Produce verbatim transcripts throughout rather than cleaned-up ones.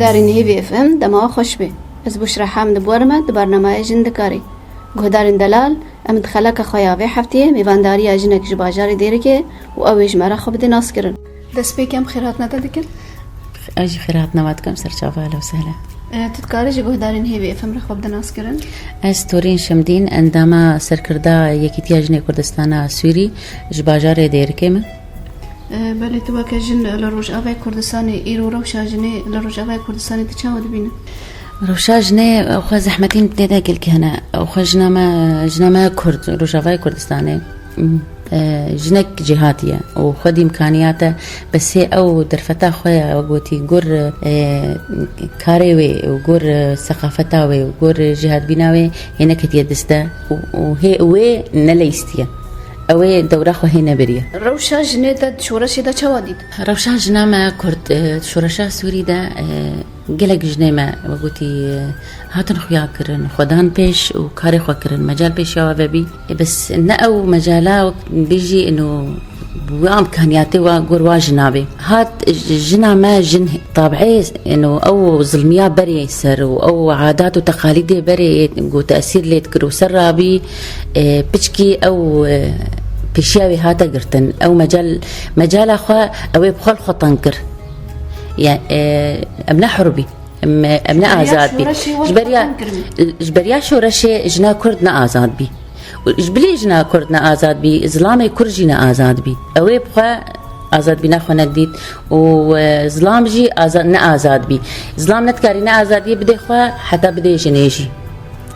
Guhdarên Hêvî F M dema we xweş be. Ez Buşra Hamid bi we re me di bernameya Jin Dikarê. Guhdarên delal, em di xeleka xwe ya vê hefteyê mêvandariya jinek ji bajarê Dêrikê û ew ê ji me re xwe bide naskirin. Destpêkê em xêrhatina te dikin. Ez jî xêrhatina we dikim, serçava, ehlen we sehlen. E, tu dikarî ji guhdarên Hêvî F M re xwe bide naskirin? Ez Torîn Şimdîn, endama serkirda Yekîtiya Jinê Kurdistana Sûrî, ji bajarê Dêrikê me. E, belê, tu weke jin li Rojavayê Kurdistanê, îro rewşa jinê li Rojavayê Kurdistanê tu çawa dibînî? Rewşa jinê, xwe zehmetîn tê de gelkî hene. Xwe jina me, jina me Kurd, Rojavayê Kurdistanê, e, jinek cêhatî ye û xwedî imkaniyat e, besê ew derfeta xwe ye, wek gotî, gor, e, karê wê û gor, e, seqafeta wê û gor, e, cêhatbîna wê hê neketiye dist de û, û hê wê neleyîstiye. Ew ê dewra xwe hê nebiriye. Rewşa jinê te di şoreşê de çawa dît? Rewşa jina me Kurd, e, şoreşa Sûrî de, e, gelek jinê me, wek gotî, e, hatin xuya kirin, xwe dan pêş û karê xwe kirin, mecal pêşiya we vebî. E, bes ne ew mecala, wek bêjî, ino wa imkaniyatê wa gor wa jina bê. Hat j-, jina me jin tabiê, ino ew zilmiya berê ser û ew adat û teqalîdê berê ku tesîr lê dikir û ser rabî, e, piçkî ew, e, pêşiya wê hate girtin. Ew mecal, mecala xwe ew ê bi xwe li xwe teng kir. Ya, e, em ne hur bî. Em, em ne azad bî. Ji beriya, ji beriya şoreşê jina Kurd ne azad bî. Û ji bilî jina Kurd ne azad bî, zilamê Kurd jî ne azad bî. Ew ê bi xwe azadbîna xwe nedît û, e, zilam jî aza-, ne azad bî. Zilam nedikarî ne azadiyê bidê xwe, heta bidê jinê jî.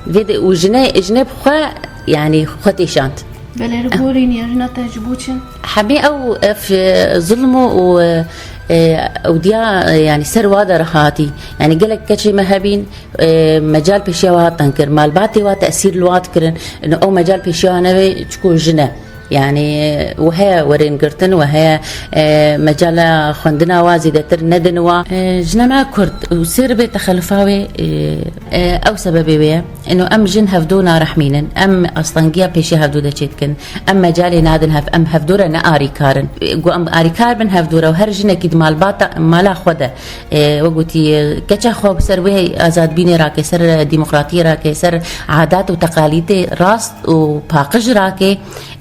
Vê de, û jinê, jinê bi xwe, yanî xwe têşand. Belê, li gorî nêrîna te ji bo çi? Hemî ew, ev, e, zulm û, e, e, ew diya, e, yanî ser wa de re hatî. Yanî gelek keçê me hebîn, e, mecal pêşiya wa hatin kir. Malbatê wa tesîr li wa dikirin. Ino ew mecal pêşiya wa nebe çiko jin e. Yanî, e, we heye werên girtin, we heye, e, mecala xwendina wa zêdetir nedin wa. E, jina me Kurd û sêr bê texelufa wê, e, e, ew sebebê wê ye. Ino em jin hevdo narehmînin, em astengiya pêşiya hevdo de çêdikin, em mecalê nadin hev, em hevdo re ne arîkar in. Ku em arîkar bin hevdo re û her jinekî di malbata, mala xwe de, e, wek gotî, e, keça xwe bi ser wê azadbînê rake, ser demokratiyê rake, ser adat û teqalîdê rast û paqij rake,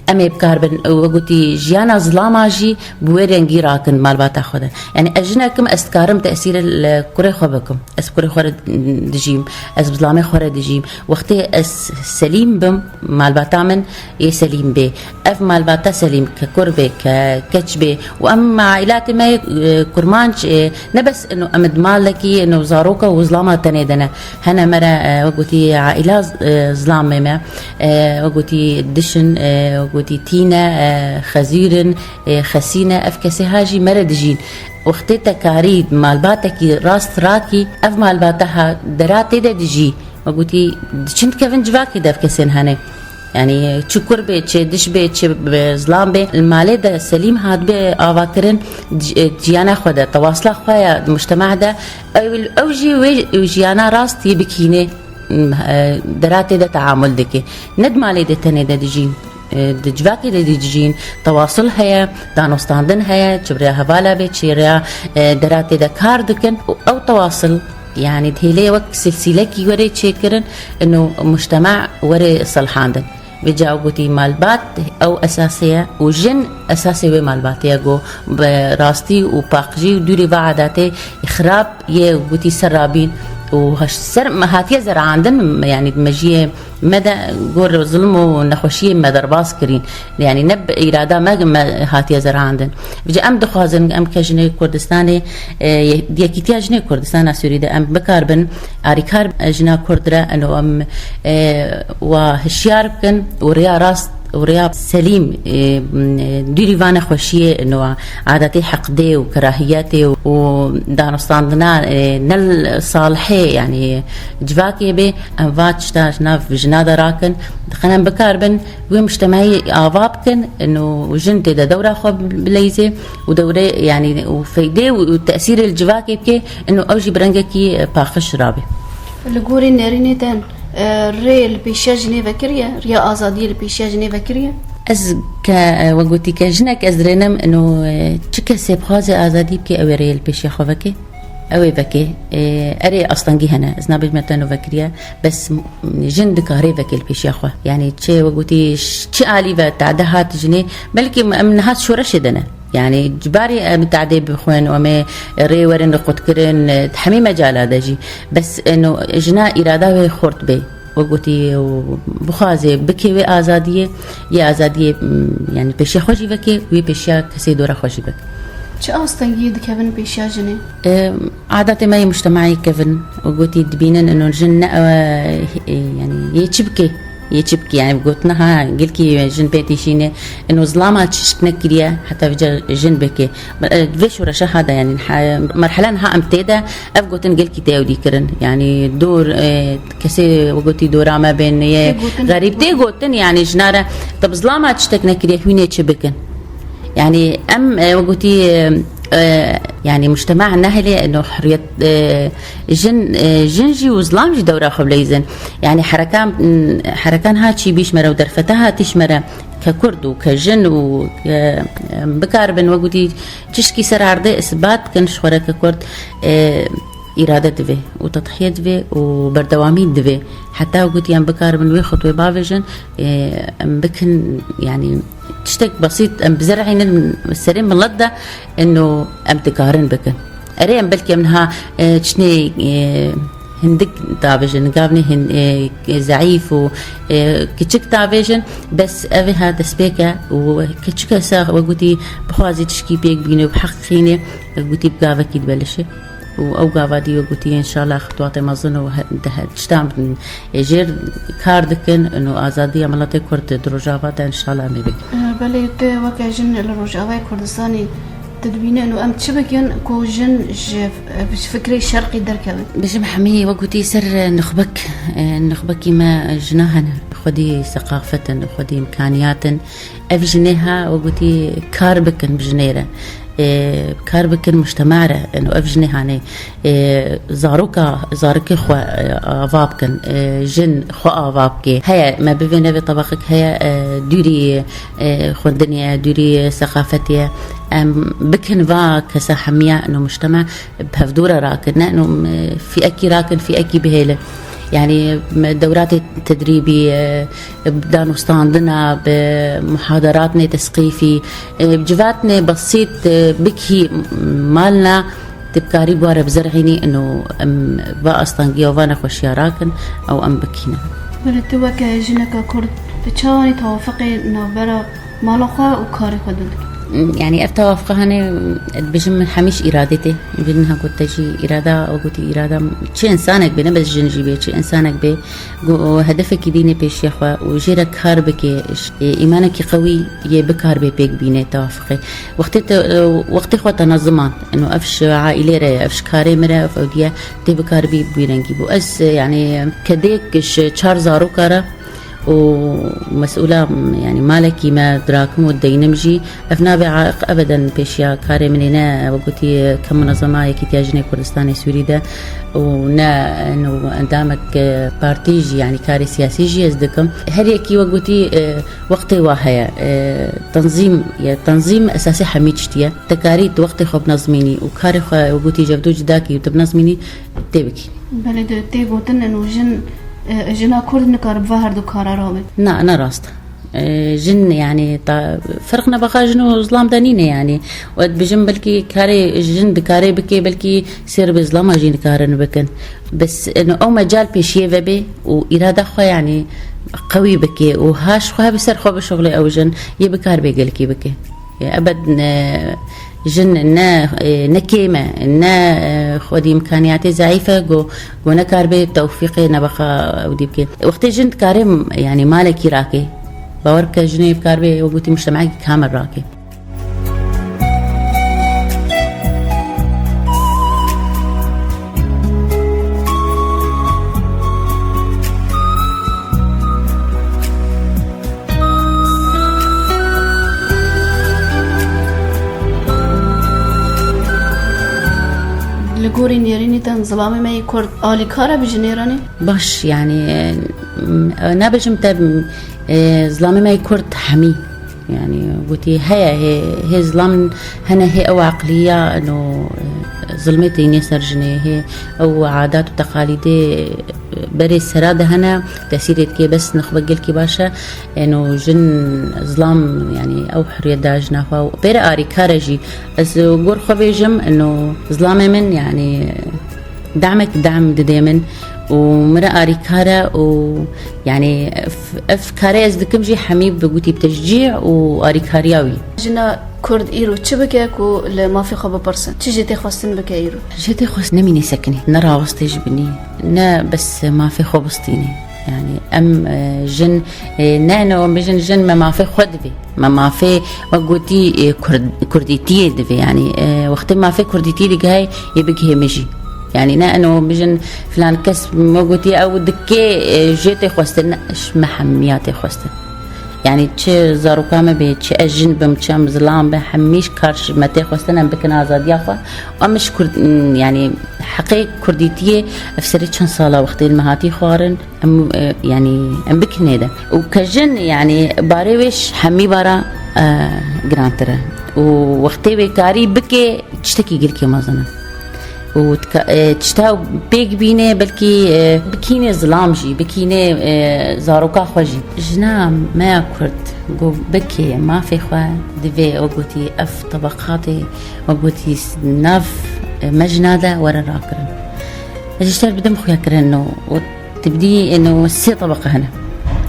em ê bikar bin, wek gotî, jiyana zilama jî bi wê rengî rakin di malbata xwe de. Yanî ez jinek im, ez dikarim tesîrê li kurê xwe bikim. Ez bi kurê xwe re dijîm, ez bi zilamê xwe re dijîm. Wextê ez selîm bim, malbata min yê selîm bê. Ev malbata selîm, ke kur bê, ke keç bê. Û em ailatê me yê, e, kurmanc, e, ne bes ino em di malekî, ino zaroka û zilama tenê de ne. Hene me re, e, wek gotî, aîla, e, zilamê me, e, wek gotî, diş in, e, wek gotî, tîn e, e, xezîr in, e, xesîn e. Ev kesê ha jî me re dijîn. Wextê te karî malbatekî rast rakî, ev malbata ha dera tê de dijî, me gotî, diçin dikevin civakê de ev kesên hene. Yanî çi kur bê, çi diş bê, çi, e, zilam bê, li malê de selîm hatibê avakirin, ci-, e, ciyana xwe de, tewasila xwe ya di mujtema de, ew, ew jî wê jiyana rast yê bikînê, m, e, dera tê de teamul dike. Ne di malê de tenê de dijîn. E, di civakê de dijîn, tewasul heye, danûstandin heye, çi bi rêya hevala bê, çi rêya, e, dera tê de kar dikin û ew tewasul, yanî dihêlê wek silsîlekî were çêkirin, ino mujtema were selhandin. Vêca gotî malbat ew esasê ye û jin esasê wê malbatê ye, ku bi rastî û paqijî û dûrî va adatê xirab yê gotî ser rabîn û haş-, ser me hatiye zerandin, yanî mejiyê me de gor zulm û nexweşiyê me derbas kirîn. Yanî ne bi îrada me, me hatiye zerandin. Vêca em dixwazin em ke jinê Kurdistanê, e, ye-, Yekîtiya Jinê Kurdistana Sûrî de em bikar bin, arîkar jina Kurd re, eno em, e, wa hişyar bikin û rêya rast û rêya selîm, e, m, e, dûrî va nexweşiyê, eno wa adetê heqdê û kerahiyetê û danûstandina, e, ne li salihê, yanî civakê bê, em va tişta ji nav jina de rakin, dixin em bikar bin wê mujtemeyî ava bikin, ino jin tê de dewra xwe bileyzê û dewrê, yanî û feydê û, û tesîrê li civakê bike, ino ew jî bi rengekî, e, paqij rabe. Li gorî nerînê te, e, rê li pêşiya jinê vekiriye, riya azadiyê li pêşiya jinê vekiriye? Ez ke, e, we gotî ke jinek ez dirênim, ino, e, çi kesê bixwaze azadî bike, ew ê rê li pêşiya xwe veke. Ew ê vekê, e, erê astengî hene. Ez nabêjim te nû vekiriye, bes m-, jin dikare vekê li pêşiya xwe. Yanî çi we gotî, ş-, çi alî ve tade hat jinê, belkî em niha şoreşê de ne. Yanî ji barî em tadê bixwin û em ê rê werin li qutkirin, e, di hemî mecala de jî. Bes, e, no, jina îrada wê xurt bê. We gotî û bixwaze bikê wê azadiyê, yê azadiyê, m, yanî pêşiya xwe jî vekê, wê pêşiya kesê dora xwe jî vekê. Çi astengiyê dikevin pêşiya jinê? E, Adatê me yê mujtemaî kevin û gotî dibînin ino jin ne ew e, e, yanî yê çi bike? Yê çi bike? Yanî gotina ha gelkî jin pê tîşîne ino zilama çişk nekiriye heta vêca jin bike. E, vê şoreşa ha de yanî ha, merhela niha em tê de ev gotin gelkî tê ew dî kirin. Yanî dor, e, kesê we gotî dora me bên yê Tê gotin. Xerîb tê gotin yanî jina re te bi zilama tiştek nekiriye hûn ê çi bikin? Yanî em, e, we gotî, e, e, yanî mujtema nehêlê ino hurriyet, e, jin, e, jin jî û zilam jî dewra xwe bileyzin. Yanî herekan, herekan ha çî bîş me re û derfeta ha tîş me re ke kurd û ke jin û, e, em bikaribin we gotî çişkî ser erdê isbat bikin ji xwe re ke kurd, e, îrade divê û tedhiye divê û berdewamî divê. Heta we gotî em bikaribin wê xutwê bavêjin, e, em bikin, yanî tiştek besît em bizerînin serê milet de, ino em dikarin bikin. Erê em belkî em niha, e, çinê, e, hindik davêjin, gavnê hin-, e, zeîf û, e, kiçik davêjin, bes ev ê ha destpêk e û kiçik e sa we gotî bixwazî tişkî pêk bîne û bi heq xînê, we gotî bi gavekî dibelişe. Û ew gava dî we gotî, înşallah xitwatê mezin û he-, de he-, tiştan, e, jêr kar dikin û azadiya miletê Kurd di Rojava de înşallah em ê bikin. E, belê tu weke jin li Rojavayê Kurdistanê tu dibîne û em çi bikin ku jin ji, e, ji fikrê şerqî derkevin? Bijim hemî we gotî ser, e, nixbek, e, nixbekî me jina hene. Xwedî seqafet in, xwedî îmkaniyat in. Ev jinê ha, we gotî kar bikin bi jinê re. E, kar bikin mujtema re. Eno ev jinê hanê, e, zaroka, zarokê xwe, e, ava bikin. E, jin xwe ava bike. Heye, me bivê nevê tebaqek heye, e, dûrî, e, xwendinê ye, dûrî seqafetê ye. Em bikin va kesa hemiya eno mujtema bi hevdû re rakin. Ne eno, e, fîekî rakin, fîekî bihêlin. Yanî, me dewratê tedrîbî, e, bi danûstandina, bi muhaderatnê tesqîfî, e, bi civatnê besît, e, bikî malna, tu bikarî bi wa re bizerhînî, ino em va astangiya û va nexweşiya rakin, ew em bikîne. Belê tu weke jineka Kurd, tu çawanî tewafiqê navbera mala xwe û karê xwe de dikî? Yanî ev tewafiqa hene, dibêjim min hemî ji îradê tê. Vî niha got te jî îrada, ew gotî îrada çi însanek bê, ne bes jin jî bê, çi însanek bê, Go, hedefekî dînê pêşiya xwe û jê re kar bike, ş-, e, îmanekî qewî yê bikar bê pêk bîne tewafiqê. Wextê te, e, wextê xwe te ne ziman. Eno ev ji aîlê re ye, ev ji karê min re, ev ew diye tê bikar bî bi wî rengî bû. Ez, e, yanî kedêk ji çar zaroka re û mesûla, yanî malekî me dirakim û deynim jî, Ev nabe aiq ebeden pêşiya karê min ê, ne, we gotî, ke munezema Yekîtiya Jinê Kurdistanê Sûrî de û ne, ne endamek, e, partî jî, yanî karê siyasî jî ez dikim. Her yekî we gotî, e, wextê wa heye, e, tenzîm, ye, tenzîm esasê hemî tiştî ye. Te karî tu wextê xwe binezmînî û karê xwe we gotî cevdû cida kî û tu binezmînî tê bikî. Belê de tê gotin eno jin, e, jina Kurd nikare bi va her du kara rabe. Na, ne rast e. E, jin, yanî, ta, ferq nebaxa jin û zilam de nîne, yanî. We dibêjim belkî karê jin dikare bike, belkî sêr bi zilama jî nikarin bikin. Bes, eno, ew mecal pêşiyê vebe û îrada xwe, yanî, qewî bike û ha ji xwe bi ser xwe bişuxle ew jin, yê bikar bê gelkî bike. Ebed ne, jin ne, ne kêm e, ne, e, xwedî îmkaniyatê zeîf e, go, go nekar bê tewfîqê nebaxa ew dî bike. Wextê jin dikare, yanî malekî rake, bawer bike jinê bikar bê, we gotî mujtemekî kamil rake. Li gorî nêrînî te zilamê me yê Kurd alîkar e bi jinêranê? Baş, yanî, e, nabêjim te, e, zilamê me yê Kurd hemî. Yanî, gotî heye, hê, hê zilam hene, hê ew eqliya, no, e, Zilmê tîne ser jinê hê, ew adat û teqalîdê berê sera de hene, tesîrê dike, bes nixwe gelkî baş e. Eno jin zilam, yanî ew huriyet da jina xwe û pêre arîkar e jî. Ez gor xwe bêjim, eno zilamê min, yanî demek dem dide min û min re arîkar e û, yanî ev, ev karê ez dikim jî hemî bi gotî bi teşcî û arîkariya wî. Jina Kurd îro çi bike ku li mafê xwe bipirsin? Çi jê tê xwestin bike îro? Jê tê xwest nemînê sekinî, ne rawestê ji binî, ne bes mafê xwe bistînê. Yanî em, e, jin, e, ne, ne em bijin jin me mafê xwe divê. Me mafê, we gotî, e, Kurd-, Kurdîtiyê divê. Yanî, e, wextê mafê Kurdîtiyê digihê, yê bigihê me jî. Yanî ne eno bijin filan kes me gotî ew dikê, e, jê tê xwestin, ne, ji me hemiya tê xwestin. Yanî çi zaroka me bê, çi ez jin bim, çi em zilam be, hemî ji kar ji me tê xwestin em bikin azadiya xwe. Em ji Kurd-, yanî heqê Kurdîtiyê ev serê çend sala wextê li me hatî xwarin, em, e, yanî em bikinê de. Û ke jin, yanî barê wê ji hemî bara, e, girantir e. Û wextê wê karî bikê, tiştekî gelkî mezin e. Û tika-, e, tişta pêk bîne, belkî, e, bikîne zilam jî, bikîne, e, zaroka xwe jî. Jina me ya Kurd, ku bikê mafê xwe divê, we gotî ev tebeqatê, we gotî s-, nav, e, me jina de were rakirin. Ez ji te bidim xuyakirin û, û Tibdî eno sê tebeqe hene.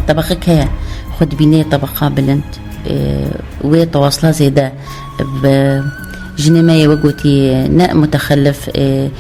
Tebeqek heye, xwe dibîne tebeqa bilind, e, wê tewasla zêde bi jinê me yê we gotî ne mutexelif, e,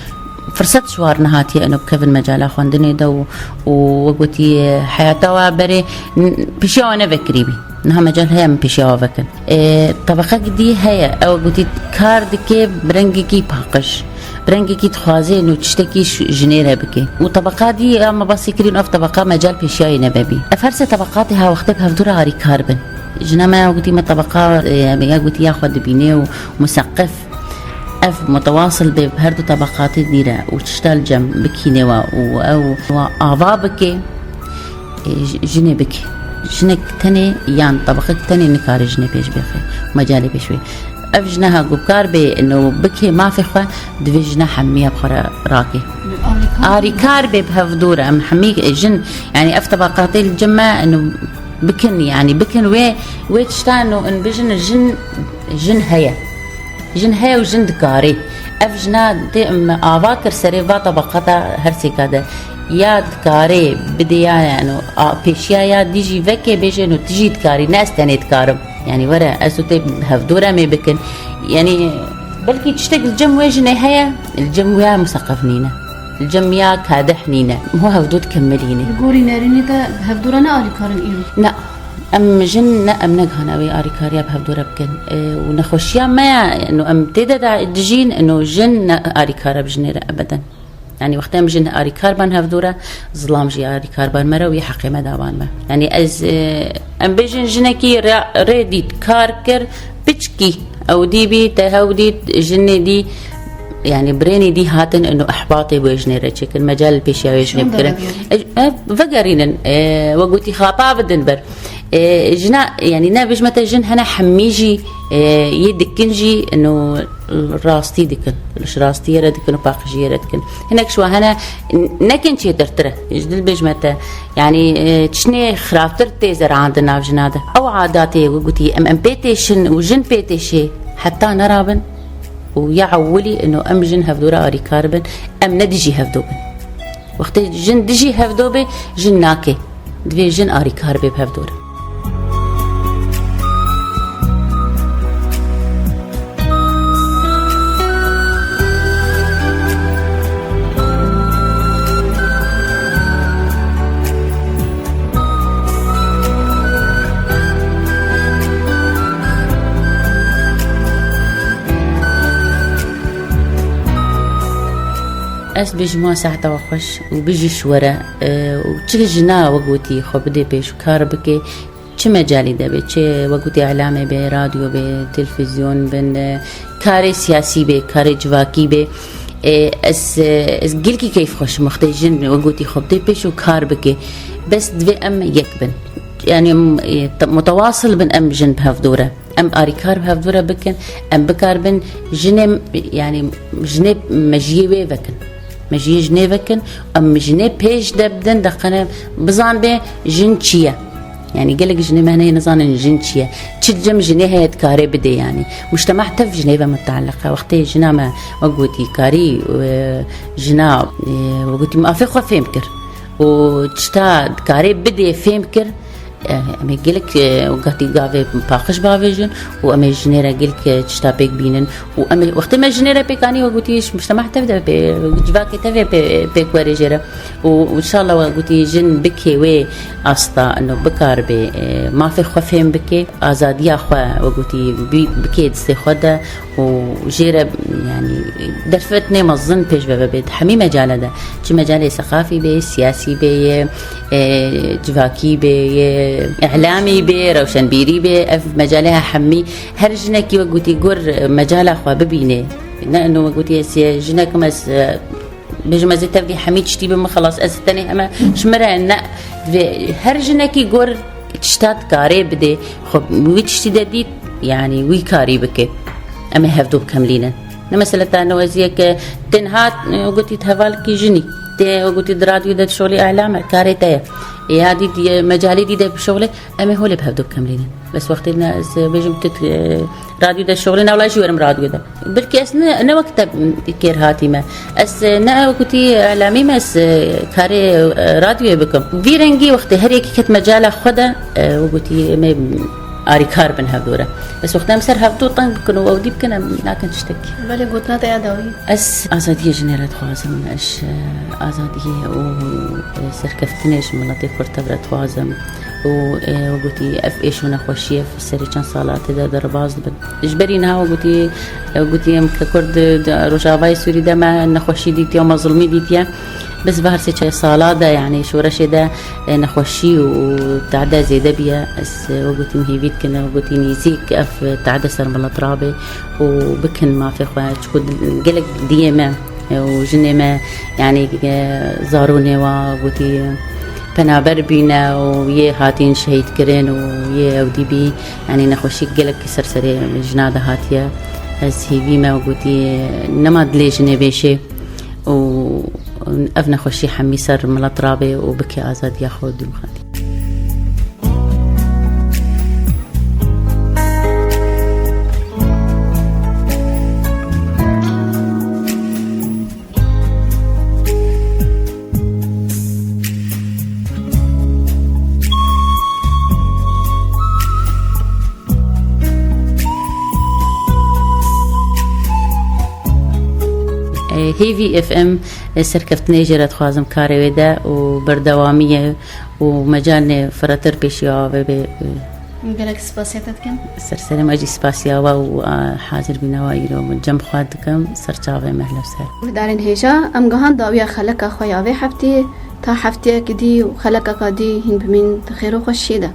firset ji war nehatiye eno bikevin mecala xwendinê de û, û we gotî, e, heyata we berê n-, pêşiya we nevekirî bî. Niha mecal heye em pêşiya we vekin. E, tebeqek dî heye, ew gotî kar dike bi rengekî paqij, bi rengekî dixwaze eno tiştekî ji-, jinê re bike. Û tebeqa dî ya me basî kirîn, ev tebeqa mecal pêşiyayê nebe bî. Ev her sê tebeqatê ha wextê bi hevdû re arîkar bin. Jina me ya gotî me tebeqa, e, ya gotî ya xwe dibîne û museqif. Ev mutewasil bê bi her du tebeqatê dî re û tişta li cem bikîne we û ew we ava bike. E, j-, jinê bike. Jinek tenê yan tebeqek tenê nikare jinê pêş bêxe, mecalê pêş wê. Ev jina ha ku kar bê, no bike mafê xwe, divê jina hemiya bi xwe re rake. Arîkar bê bi hevdû re, em hemî, e, jin, yanî ev tebeqatê li cem me, no bikin, yanî bikin wê, wê tişta, no in bijin jin, jin heye. Jin heye û jin dikarê. Ev jina tê, em, ava kir serê va tebeqata her sêka de. Ya dikarê bidê ya, yani, a, pêşiya ya dî jî veke bêje, no tu jî dikarî, ne ez tenê dikarim. Yani, were, ez û tê hevdû re mê bikin. Yani, belkî tiştek li cem wê jinê heye, li cem wê ya museqef nîne. Li cem ya kadeh nîne. Ho hevdû dikemilîne. Li gorî nerînî te hevdû re ne alîkarin îro? Ne. Em jin ne, em negihane wê arîkariya bi hevdû re bikin. E, û nexweşiya me ya, eno em tê de da-, dijîn, eno jin ne arîkar e bi jinê re ebeden. Yani wextê em jin arîkar ban hevdû re, zilam jî arîkar ban me re û yê heqê me da ban me. Yani ez, e, em bêjin jinekî re-, rê dît, kar kir, piçkî, ew dî bî, te hew dît, jinê dî, yani birênê dî hatin, eno ihbatê wê jinê re çêkin, mecal pêşiya wê jinê bikirin. E, e, vegerînin, e, we gotî xapa bidin ber. E, jina, yani ne bijme te jin hene hemî jî, e, yê dikin jî, no rastî dikin. Ji rastiyê re dikin û paqijiyê re dikin. Hinek ji we hene n-, nekin çêtirtir e. Ji dil bijme te. Yani, e, çinê xirabtir tê zerandin nav jina de. Ew adatê we gotî, em, em pê têşin û jin pê têşê heta nerabin û ya ewilî, no em jin hevdû re arîkar bin, em ne dijî hevdû bin. Wextê jin dijî hevdû bê, jin nake. Divê jin arîkar bê bi hevdû re. Ez bêjim wan saeta we xweş û bijî ji we re, e, û çi jina we gotî xwe bidê pêş û kar bike, çi mecalî de be, çi we gotî îlamê be, radyo be, televîzyon bin, e, karê siyasî be, karê civakî be, e, ez, e, ez gelkî keyf xweş im wextê jin we gotî xwe bidê pêş û kar bike. Bes divê em yek bin. Yani, em, e, te-, mutewasil bin em jin bi hevdû re. Em arîkar bi hevdû re bikin, em bikaribin jinê, yanî jinê mejiyê wê vekin. Mejiyê jinê vekin, em jinê pêş de bidin, deqene bizanbê jin çi ye. Yanî gelek jinê me hene yê nizanin jin çi ye. Çi cem jinê heye dikarê bidê yanî. Mujtema tev jinê ve muteelliq e. Wextê jina me wek gotî karî, e, jina, e, wek gotî mafê xwe fêm kir. Û çita dikarê bidê fêm kir, e, em ê gelek, e, gatî gavê paqij bavêjin û em ê jinê re gelek, e, tişta pêk bînin û em ê, wextê me jinê re pêk anî, we gotî, ji mujtema tev de pê, civakê tev ê pê, pêk werê jê re û, û inşallah we gotî jin bikê wê asta ino bikaribê, e, mafê xwe fêm bikê, azadiya xwe we gotî bî-, bikê distê xwe de û jê re, yanî, derfetnê mezin pêş ve bibê di hemî mecale de. Çi mecalê seqafî bê, siyasî bê, yê, e, civakî bê, yê îlamî bê, rewşenbîrî bê, ev mecalê he hemî her jinekî wek gotî gor mecala xwe bibînê. Ne ino wek gotî ez yê jinek im, ez, e, bêjim ez ê tevlî hemî tiştî bim, xelas ez tenê heme ji min re ne. Divê her jinekî gor tişta dikarê bidê, xwe wî tiştî de dît, yanî wî karî bike. Em ê hevdû bikemlînin. Ne mesele te ino ez yek, e, tenha, e, gotî tu hevalekî jinî. Tê gotî di radyo de dişoxlî, îlam e, karê te ye. Ya dî, dî, e, mecalê dî de bişoxlê, em ê holê bi hevdû bikemlînin. Bes wextê ne ez, e, bêjim tu, e, radyo de şoxlê, ne wela jî werim radyo de. Belkî ez ne, ne wek te kêr hatî me. Ez, e, ne wek gotî îlamî me, ez, e, karê, e, radyoyê bikim. Vî rengî wextê her yekî ket mecala xwe de, e, wek gotî em ê arîkar bin hevdû re. Bes wextê em ser hevdû teng bikin û ew dî bikin, em nakin tiştekî. Belê, gotina te ya dawî. Ez azadiyê jinê re dixwazim, ez, e, azadiyê û, e, serkeftinê ji miletê Kurd tev re dixwazim. Û, e, wek gotî, ev êş û nexweşiyê serê çend sala tê de derbas dibin. Ji berî niha wek gotî, wek gotî em ke Kurd di Rojavayê Sûrî de me nexweşî dîtiye û me zilmî dîtiye. Bes va her sê çar sala de, yanî şoreşê de, e, nexweşî û tade zêde biye. Ez, e, wek gotî em hêvî dikin, wek gotî nîzîk ev tade ser milet rabê û bikin mafê xwe. Çiku gelek diyê me û jinê me, yanî, e, zarûnê wa gotî penaber bîne û yê hatîn şehîdkirin û yê ew dî bî, yanî nexweşî gelek ser serê jina de hatiye. Ez hêvî me û gotî nema dilê jinê vêşê û ev nexweşî hemî ser milet rabê û bike azadiya xwe û demokratî. Hêvî F M, serkeftinê jê re dixwazim karê wê de û berdewamiyê û mecalê firehtir pêşiya wê bê. Gelek spasiya te dikim. Ser serê me jî spasiya we û, a, hazir bîna we îro min cem xwe dikim, ser çavê me hilweser. Guhdarên hêja, em gihan dawiya xeleka xwe ya vê hefteyê, ta hefteyekî dî û xelekeka dî hîn bimîn di xêr û xweşiyê de.